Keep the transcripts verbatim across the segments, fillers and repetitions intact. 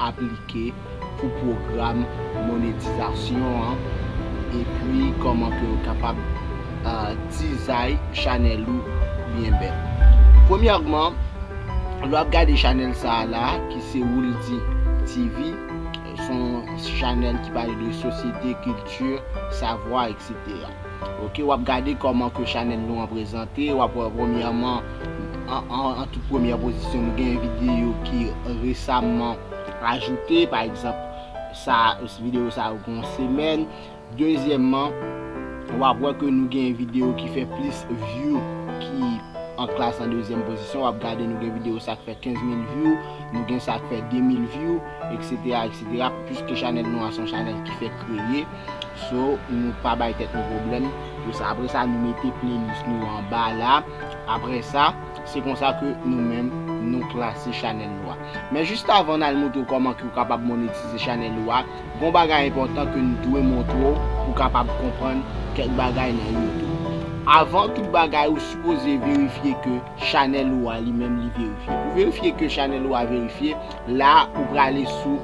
aplike pou pwogram monetizasyon an, epi kòman ke w kapab, ah, dizay chanèl ou byen bèl. Premyèman, lè w ap gade chanèl sa a la, ki se Wouldy T V, se yon chanèl ki pale de sosyete, kilti, savwa, etsetera. Ok, w ap gade kòman ke chanèl nou an prezante, w ap wè premyèman, an, an, an tout premyè pozisyon, nou gen videyo ki resaman ajoute, pa egzanp, sa, videyo sa yo gen yon semèn. Dezyèmman, w ap wè ke nou gen videyo ki fè plis view ki an klas an dezyèm pozisyon. W ap gade, nou gen videyo sa k fè kenz mil view, nou gen sa k fè de mil view, etsetera, etsetera. Piske chanèl nou an se yon chanèl ki fèk kreye, so, nou pa bay tèt nou pwoblèm pou sa. Apre sa, nou mete playlist nou anba la. Apre sa, se konsa ke nou menm, nou klase chanèl nou a. Men jis avan n al montre w kòman ke w kapab monetize chanèl ou a, gon bagay enpòtan ke n dwe montre w pou w kapab konprann kèk bagay nan YouTube. Avan tout bagay, ou sipoze verifye ke chanèl ou a li menm li verifye. Pou verifye ke chanèl ou a verifye, la ou prale sou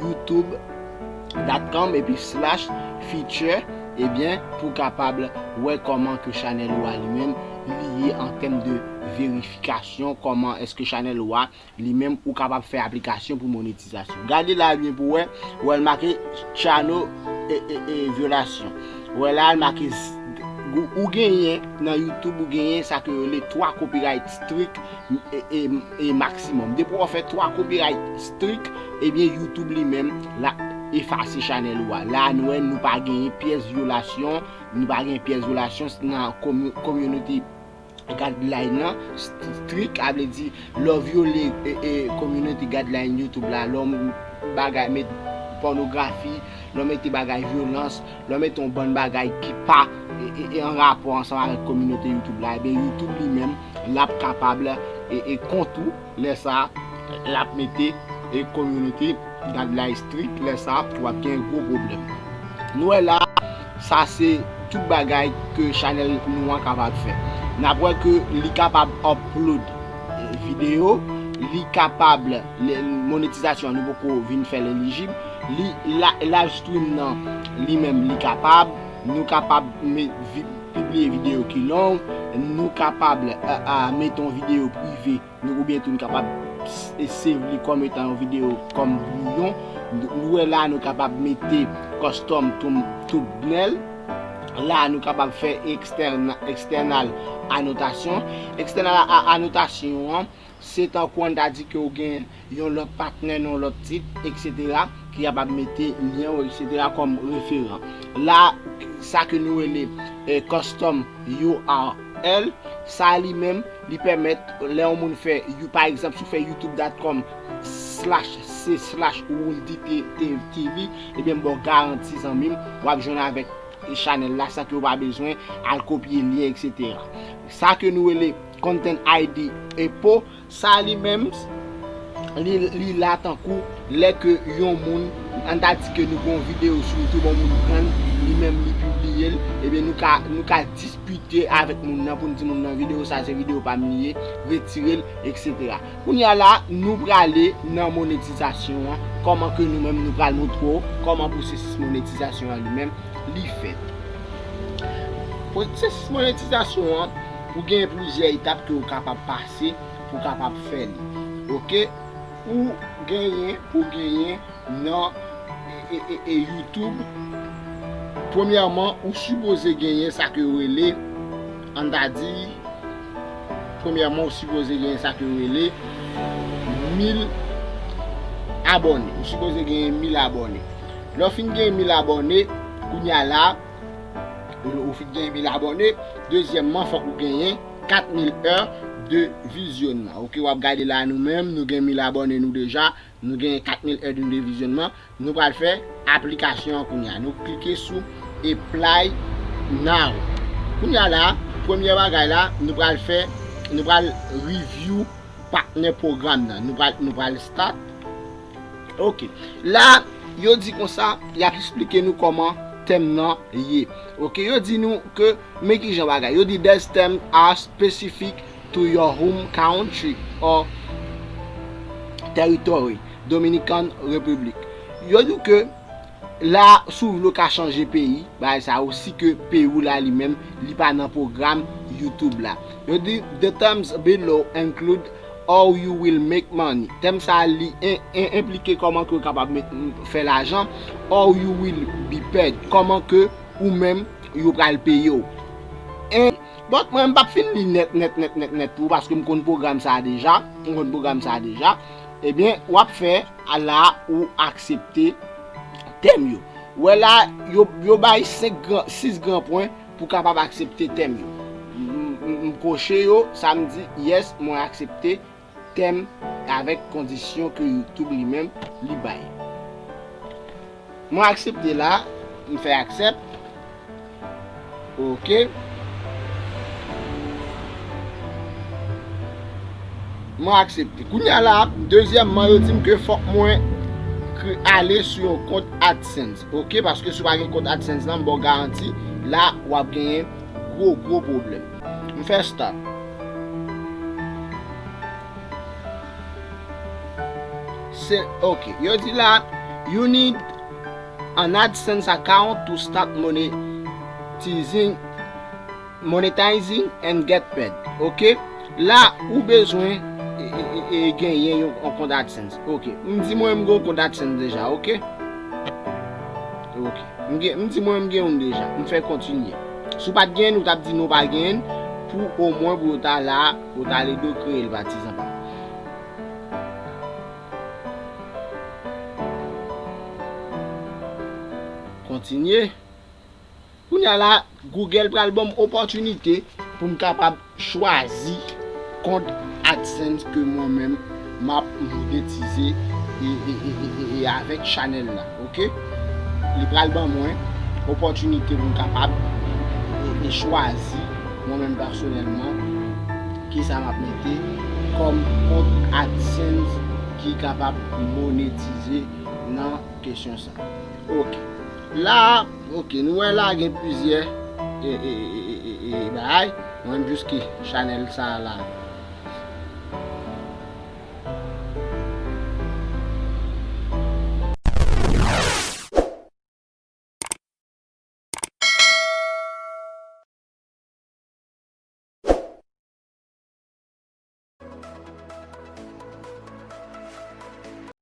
youtube dot com epi slash feature, ebyen, pou w kapab wè kòman ke chanèl ou a li menm li ye an tèm de verifikasyon, kòman èske chanèl ou a li menm ou kapab fè aplikasyon pou monetizasyon. Gade la byen pou wè, wè l make channel e, e, e, vyolasyon. Wè la l make z-, ou, ou genyen nan YouTube, ou genyen sa ke yo rele twa copyright strike e, e, e maksimòm. Depi w fè twa copyright strike, ebyen YouTube li menm l ap efase chanèl ou a. La nou wè nou pa genyen pyès vyolasyon, nou pa genyen pyès vyolasyon nan komi-, community guideline nan, st-, strike, a vle di, lè w vyole, e, e, community guideline YouTube la, lè w bagay met pònografi, lè w mete bagay vyolans, lè w mete yon bann bagay ki pa, e, e, e, an rapò ansanm avèk kominote YouTube la, ebyen YouTube li menm, l ap kapab, e, e, kont ou, lè sa, l ap mete, e, community guideline strike, lè sa, w ap gen gwo pwoblèm. Nou wè la, sa se tout bagay ke chanèl nou an kapab fè. N ap wè ke li kapab upload, e, videyo, li kapab, le, monetizasyon nou poko vin fè l elijib, li la, live stream nan li menm li kapab, nou kapab met vi-, pibliye videyo ki long, nou kapab, a, a, met yon videyo prive, nou, oubyen tou nou kapab s-, e save li kòm etan yon videyo kòm bouyon. Nou, nou wè la nou kapab mete custom thumb-, thumbnail. La nou kapab fè external, external annotation. External a, a, annotation an, se tankou ann ta di ke w gen yon lòt patnè nan yon lòt tit, etsetera, ki kapab mete lyen w, etsetera, kòm referan. La, sa ke nou rele, e, custom U R L, sa li menm, li pèmèt, lè yon moun fè, you-, pa egzanp, si w fè youtube dot com slash c slash wouldy t v, ebyen, m ba w garanti, zanmi m, w ap jwenn avèk chanèl la san ke w pa bezwen al kopye lyen, etsetera. Sa ke nou rele content I D epo, sa li menm, li, li la tankou lè ke yon moun, ann ta di ke nou gen yon videyo sou YouTube, yon moun pran l, li menm li pibliye l, ebyen nou ka, nou ka diskite avèk moun nan pou n di moun nan videyo sa se videyo pa m li ye, retire l, etsetera. Kounye a la, nou prale nan monetizasyon an, kòman ke nou menm nou pral montre w kòman pwosesis monetizasyon an li menm li fèt. Pwosesis monetizasyon an, ou gen plizyè etap ke w kapab pase pou w kapab fè li. Ok? Ou genyen, pou w genyen nan, e, e, e, e, YouTube, premyèman, ou sipoze genyen sa ke yo rele, ann ta di, premyèman, ou sipoze genyen sa ke yo rele mil abòne. Ou sipoze genyen mil abòne. Lè w fin genyen mil abòne, kounye a la, ou fin genyen mil abòne, dezyèmman, fòk ou genyen kat mil è de vizyonnman. Ok, w ap gade la nou menm, nou gen mil abòne nou deja, nou gen kat mil è de vizyonnman. Nou pral fè aplikasyon an kounye a. Nou klike sou Apply Now. Kounye a la, premye bagay la, nou pral fè, nou pral review patnè pwogram nan. Nou pral, nou pral start. Ok. La, yo di konsa, y ap esplike nou kòman tèm nan ye. Ok, yo di nou ke, men kijan bagay. Yo di, these terms are specific to your home country or territory. Dominican Republic. Yo di w ke la, si w vle w ka chanje peyi, bagay sa yo, si ke peyi w la li menm, li pa nan pwogram YouTube la. Yo di, the terms below include how you will make money. Tèm sa a, li en- en- enplike kòman ke w kapab met- fè lajan, how you will be paid, kòman ke ou menm yo pral peye w. En- But mwen, m p ap fin li nèt, nèt, nèt, nèt, nèt pou ou, paske m konn pwogram sa a deja, m konn pwogram sa a deja. Ebyen, w ap fè a la ou aksepte tèm yo. Ou wè la, yo, yo bay senk gran, sis gran pwen pou kapab aksepte tèm yo. M- m- m koche yo, sa m di, yes, mwen aksepte tèm avèk kondisyon ke YouTube li menm li bay. Mwen aksepte la, m fè aksèp. Ok. Mwen aksepte. Kounye a la, dezyèmman, yo di m ke fòk mwen kre- ale sou yon kont AdSense. Ok, paske si w pa gen kont AdSense lan, m ba w garanti, la, w ap genyen gwo, gwo pwoblèm. M fè start. Se, ok. Yo di la, you need an AdSense account to start monetizing, monetizing and get paid. Ok? La, ou bezwen e, e, e, e genyen yon, yon kont AdSense. Ok. M di mwen m gen yon kont AdSense deja, ok? Ok. M gen, m di mwen m gen youn deja. M fè kontinye. Si w pa t genyen, ou t ap di nou pa genyen pou omwen pou yo ta la, pou yo ta ale do kreye l patizan pa m. Kontinye. Kounye a la, Google pral ban m opòtinite pou m kapab chwazi kont AdSense ke mwen menm m ap monetize e, e, e, e, e, e avèk chanèl la, ok? Li pral ban mwen opòtinite pou m kapab e, e chwazi mwen menm pèsonèlman kisa m ap mete kòm kont AdSense ki kapab monetize nan kesyon sa. Ok. La, ok, nou wè la gen plizyè e, e, e, e, e, e bagay. Mwen menm jis ke chanèl sa a la,